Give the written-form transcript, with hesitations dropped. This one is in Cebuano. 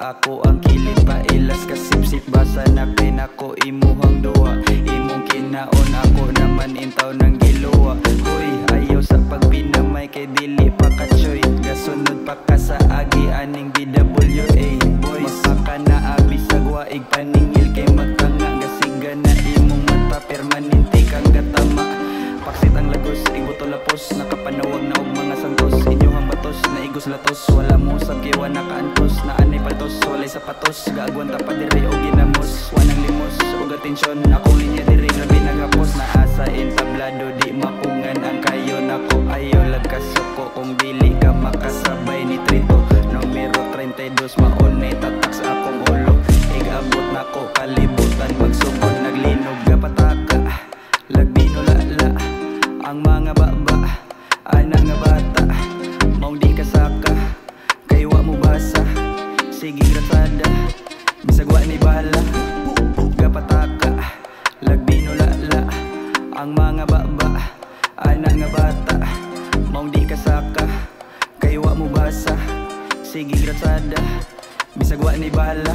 Ako ang kilid pailas kasipsip. Basa na kay nako imuhang duwa. Imong kinaon ako naman intaw ng giluwa. Hoy, ayaw sa pagpinamay kay dili pa katsoy. Gasunod pa ka sa agi aning BWA Boys. Mapaka na abi sa guwaig paningil kay magtanga. Gasiga na imong mata permanente kang gatama. Paksit ang lagos, igbuto lapos. Nakapanawag na og mga santos. Inyuhang batos, naigos latos. Wala mo usab kay wa nakaantos. Naanay paltos, walay sapatos. Gaagwanta pa diri og ginamos. Wanang limos, og atensyon. Akong linya diri grabe naghapos. Naa sa entablado, di mapungan ang kayo nako. Ayo lagkasuko kung dili ka makasabay ni Trito. Numero 32 maunay tatak sa akong ulo. Igabot nako kalibutan magsugod naglinog gapataka. Lagbino lala ang mga baba ana nga bata maong di kasaka kay wa mo basa. Sige gratsada bisag wa ni bala. Gapataka lagbino lala ang mga baba ana nga bata maong di kasaka kay wa mo basa. Sige gratsada bisag wa ni bala.